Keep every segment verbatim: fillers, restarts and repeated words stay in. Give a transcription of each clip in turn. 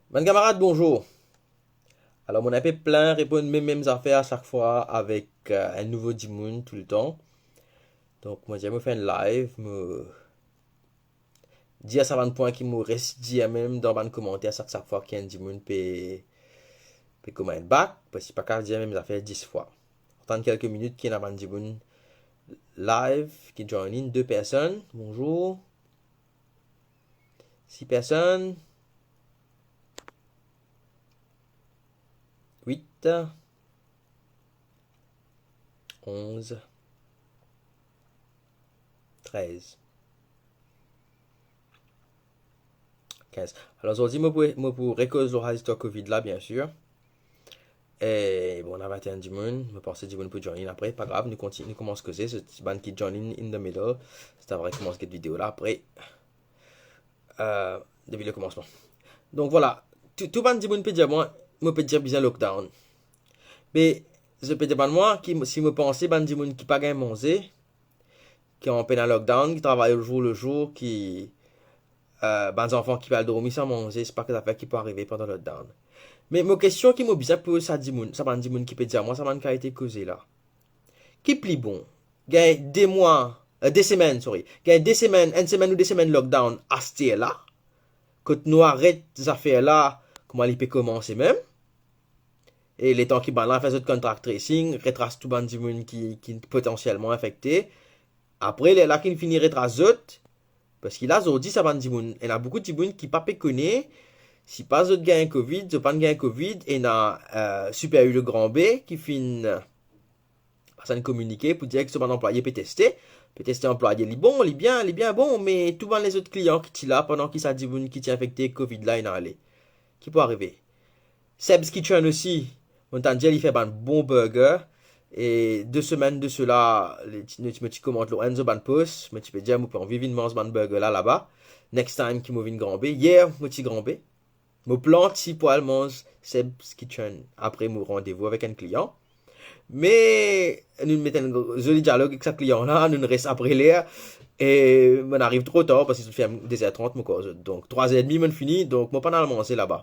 Bann kamarad, bonzour. Alor, mo ena pe plin reponn mem, mem zafer a sak fwa avek, eh, enn nouvo dimoun toultan. Donk, mo dir mo fer enn live, mo dir sa bann pwin ki mo res dir mem dan bann komanter sak, sak fwa ki enn dimoun pe, pe comment back, parski pa kav dir mem zafer dis fwa. Atann kelke minit ki ena bann dimoun live ki join in, de personn, bonzour. Sis personn. Wit. Onz. Trez. Kinz. Alor, zordi, mo pou, mo pou rekoz lor sa zistwar Covid la, biensir. E, bon, ena vinte et un dimoun, mo panse dimoun pou join in apre, pa grav, nou kontign-, nou koumans koze, se bann ki join in in the middle, zot ava rekoumans get video la apre, eh, depi lekomansman. Donk, vwala, tou, tou bann dimoun pe dir mwa, mo pe dir bizin lockdown. Me, zot pe demann mwa ki, si mo panse bann dimoun ki pa gagn manze, ki an plin lockdown, ki travay zour le zour, ki, eh, bann zanfan ki pe al dormi san manze, se pa ki zafer ki pou arive pandan lockdown. Me mo kestion ki mo bizin poz sa dimoun, sa bann dimoun ki pe dir mwa sa bann kalite koze la. Ki pli bon? Gagn de mwa, eh, de semenn, sorry. Gagn de semenn, enn semenn ou de semenn lockdown aster la, kot nou aret zafer la, kouma li pe koumanse mem. E letan ki bann la fer zot contact tracing, retras tou bann dimoun ki, ki potansielman infekte. Apre, lerla ki fini retras zot, parski la, zordi, sa bann dimoun, ena boukou dimoun ki pa pe kone si pa zot gagn Covid, zot pa gagn Covid, ena, eh, Super U le Grand B ki finn, eh, pas enn kominike pou dir ki so bann anplwaye pe teste, pe teste anplwaye, li bon, li bien, li bien bon, me tou bann lezot klian ki ti la pandan ki sa dimoun ki ti infekte Covid la inn ale. Ki pou arive? Seb's Kitchen osi, mo tann dir li fer bann bon burger, e de semenn de sela, li ti, mo ti, mo ti komant lor enn zot bann post, mo ti pe dir mo pe anvi vinn manz bann burger la laba, next time ki mo vinn Grand B. Yer, mo ti Grand B. Mo plan ti pou al manz Seb's Kitchen apre mo randevou avek enn klian. Me nou met enn zoli dialog ek sa klian la, nou res apre ler, e mo ariv tro tar, parski zot ferm de zer trant, mo koz zot. Donk, trwa zer edmi, mo fini, donk mo pa'nn al manze laba.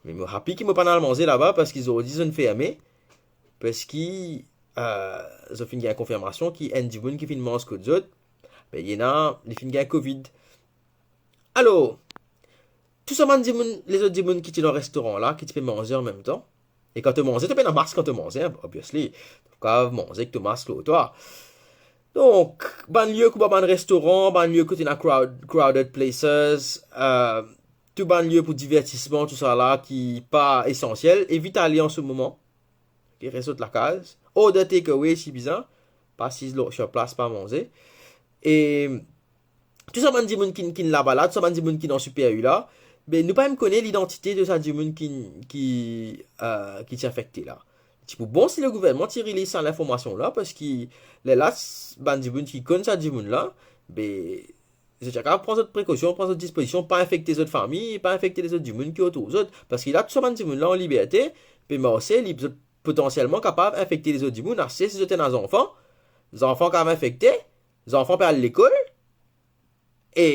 Me mo happy ki mo pa'nn al manze laba, parski zordi zot ferme, parski, eh, zot finn gagn konfirmasion ki enn dimoun ki finn manz kot zot, me ena, li finn gagn Covid. Alor, tou sa bann dimoun, lezot dimoun ki ti dan restoran la, ki ti pe manze anmemtan. E kan to manze, to pena mask kan to manze, hein, obviously. To kav manze ek to mask lor twa. Donk, bann lie kouma bann restoran, bann lie kot ena crowd, crowded places, eh, tou bann lie pou divertisman, tou sa la ki pa esansiel, evit ale an se moman. Ok, res zot lakaz. Order takeaway si bizin. Pa asiz lor, sur plas, pa manze. E tou sa bann dimoun ki, ki laba la, tou sa bann dimoun ki dan Super U la, be nou pa mem kone lidantite de sa dimoun ki, ki, eh, ki ti infekte la. Ti pou bon si legouvernman ti release sa linformasion la, parski lerla, s-, bann dimoun ki konn sa dimoun la, be zot ti kav pran zot prekosion, pran zot dispozision, pa infekte zot fami, pa infekte lezot dimoun ki otour zot. Parski la, tou sa bann dimoun la an liberte, pe marse, li, zot potansielman kapav infekte lezot dimoun, ase si zot ena zanfan, zanfan kav infekte, zanfan pe al lekol, e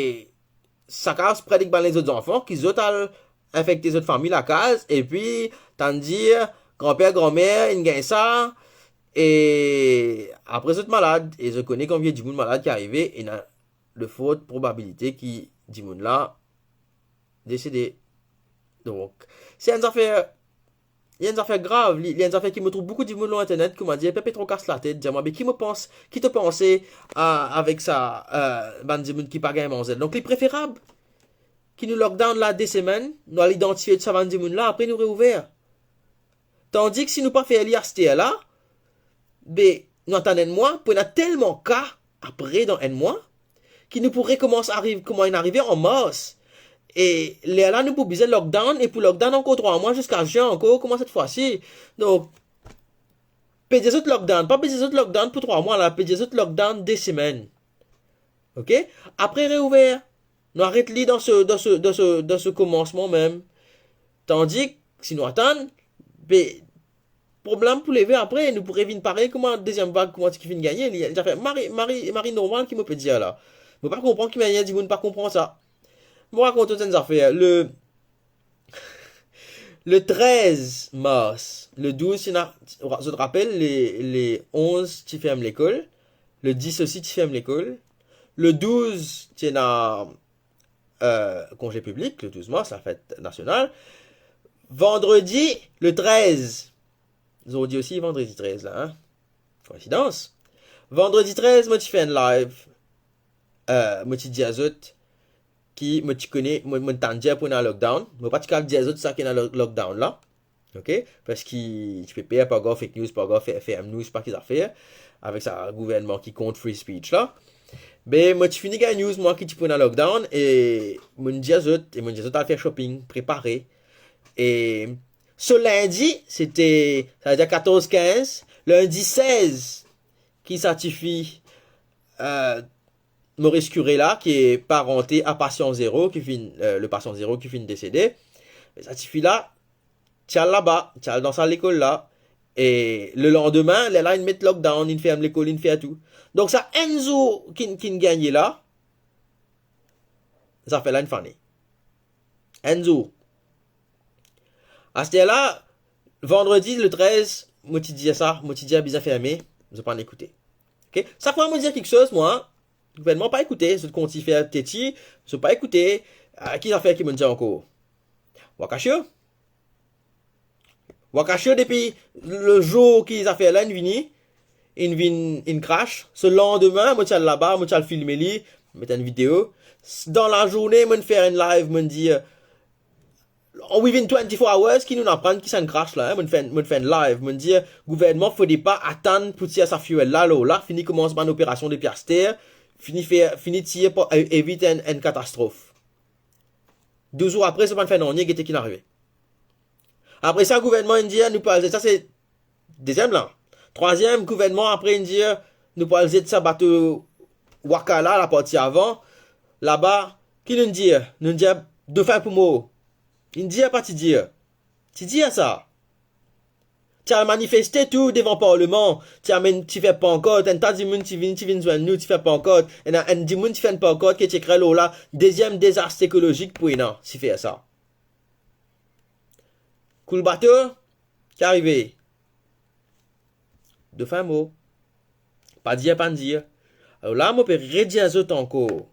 sa kav spread ek bann lezot zanfan, ki zot al infekte zot fami lakaz, epi tann dir, granper, granmer, inn gagn sa, e apre zot malad, e zot kone konbien dimoun malad ki arive, ena de fort probabilite ki dimoun la desede. Donk, se enn zafer, li enn zafer grav, li, li enn zafer ki mo trouv boukou dimoun lor internet, kouma dir, pe, pe tro kas latet, dir mwa, be ki mo pans, ki to panse, a, avek sa, a, bann dimoun ki pa gagn manze. Donk, li preferab ki nou lockdown la de semenn, nou al idantifie tou sa bann dimoun la, apre nou reouver. Tandis ki si nou pa fer li aster la, be, nou atann enn mwa, pou ena telman ka apre dan enn mwa, ki nou pou rekoumans ariv kouma inn arive an mars. E lerla nou pou bizin lockdown, e pou lockdown ankor trwa mwa ziska zin ankor, kouma set fwa si. Donk, pe dir zot lockdown, pa pe dir zot lockdown pou trwa mwa la, pe dir zot lockdown de semenn. Ok? Apre reouver. Nou aret li dan se, dan se, dan se, dan se koumansman mem. Tandis, si nou atann, be, problem pou leve apre, nou pou revinn parey kouma deziem vag, kouma ti ki finn gagne, li, li zafer mari, mari, mari normal ki mo pe dir la. Mo pa konpran ki manier dimoun pa konpran sa. Mo rakont zot enn zafer, le, Le trez mars, le douz, ti ena, zot rapel, le, le onz ti ferm lekol, le dis osi ti ferm lekol, le douz ti ena, euh, konze piblik, le douz mars, lafet nasional. Vandredi, le trez, zordi osi vandredi trez la, hein? Koinsidans. Vandredi trez, mo ti fer enn live, euh, mo ti dir zot ki mo ti kone, mo, mo tann dir pou ena lockdown. Mo pa ti kav dir zot sa ki ena lo-, lockdown la. Ok? Parski ti pe per par gard fake news, par gard fer, fer news, pa ki zafer, avek sa gouvernman ki kont free speech la. Be mo ti fini gagn news, mwa, ki ti pou ena lockdown, e mo dir zot, e mo dir zot al fer shopping, prepare. E so lindi, sete, sa ve dir katorz kinz, lindi sez, ki sa tifi, euh, Maurice Curé la, ki parante a Patient Zéro, ki finn, euh, le Patient Zéro ki finn desede. Sa tifi la, ti al laba, ti al dan sa lekol la, e le landime, lerla inn met lockdown, inn ferm lekol, inn fer tou. Donk sa enn zour ki, ki'nn gagne la, zafer la inn fane. Enn zour. Aster la, vandredi le trez, mo ti dir sa, mo ti dir bizin ferme, zot pa'nn ekoute. Ok? Sak fwa mo dir kiksoz, mwa, gouvernman pa ekoute, zot kontign fer teti, zot pa ekoute, ah, ki zafer ki mo'nn dir ankor? Wakasho? Wakasho depi le zour ki zafer la inn vini, inn vinn, inn krash. So landime, mo ti al laba, mo ti al filme li, met enn video. S-, dan lazourne, mo'nn fer enn live, mo'nn dir, within twenty-four hours, ki nou'nn aprann ki sa inn krash la, hein, mo'nn fer, mo'nn fer enn live, mo'nn dir, gouvernman, fode pa atann pou tir sa fuel la, lor la, fini koumans bann operasion depi aster, fini fer, fini tir pou e-, evit enn, enn katastrof. Douz zour apre, zot pa'nn fer nanye, gete ki'nn arive. Apre sa, gouvernman inn dir, nou pou al zet, sa se deziem la. Trwaziem, gouvernman apre inn dir, nou pou al zet sa bato Waka la, laparti avan, laba, ki nou'nn dir? Nou'nn dir, dofin pou mor. Inn dir, pa ti dir? Ti dir sa. Ti al manifeste tou devan parleman, ti amenn, ti fer pankart, enn ta dimoun ti vinn, ti vinn zwenn nou, ti fer pankart, ena enn dimoun ti fer enn pankart ki ti ekrir lor la, deziem dezas ekolozik pou ena, si fer sa. Koul bato, ki arive? Dofin mor. Pa dir, pa'nn dir. Alor la, mo pe redir zot ankor.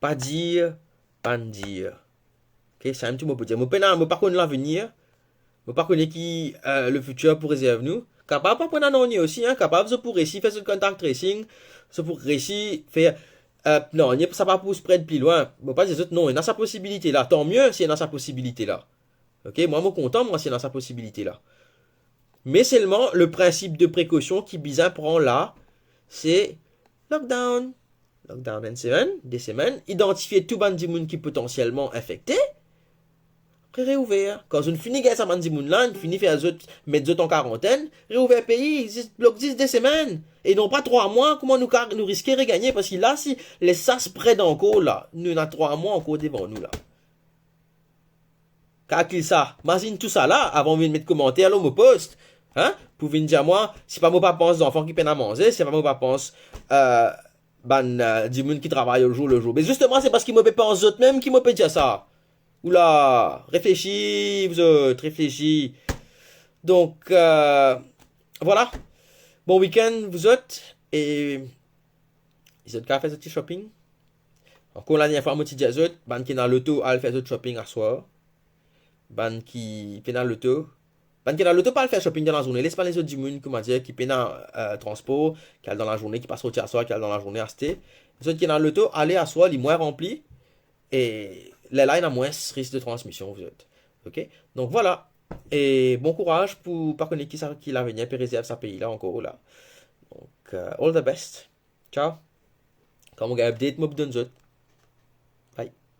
Pa dir, pa'nn dir. Ok, sa mem tou mo pou dir. Mo pena, mo pa konn lavenir. Mo pa kone ki, euh, lefitir pou rezerv nou. Kapav pa pou ena nanye osi, hein. Kapav zot pou resi fer zot contact tracing. Zot pou resi fer, euh, nanye, sa pa pou spread pli lwin. Mo pa dir zot non, ena sa posibilite la. Tanmie si ena sa posibilite la. Ok, mwa, mo kontan, mwa, si ena sa posibilite la. Me selman, le prinsip de prekosion ki bizin pran la, se lockdown. Lockdown enn semenn, de semenn, idantifie tou bann dimoun ki potansielman infekte, apre reouver. Kan zot fini gagn sa bann dimoun la, fini fer zot, met zot an karantenn, reouver pei, zis, blok zis de semenn. E non pa trwa mwa, kouma nou ka, nou riske regagne, parski la, si les sa spread ankor la, nou ena trwa mwa ankor devan nou la. Kalkil sa. Mazinn tou sa la, avan vinn met komanter lor mo post, hein, pou vinn dir mwa, si pa mo pa pans zanfan ki pena manze, si pa mo pa pans, euh, bann, euh, dimoun ki travay o zour le zour. Me zisteman, se parski mo pe pans zot mem ki mo pe dir sa. Oula, reflesi, zot, reflesi. Donk, euh, vwala. Bon week-end, zot, e zot kav fer zot ti shopping. Ankor la dernie fwa, mo ti dir zot, bann ki ena loto, al fer zot shopping aswar. Bann ki pena loto, bann ki ena loto, pa al fer shopping dan lazourne. Les bann lezot dimoun, koumadir, ki pena, euh, transpor, ki al dan lazourne, ki pa sorti aswar, ki al dan lazourne aste. Zot ki ena loto, ale aswar, li mwin ranpli. E lerla ena mwins risk de transmision, zot. Ok? Donk, vwala. E bon kouraz pou pa kone ki sa ki lavenir pe rezerv sa pei la ankor la. Donk, euh, all the best. Ciao. Kan mo gagn update, mo pou donn zot.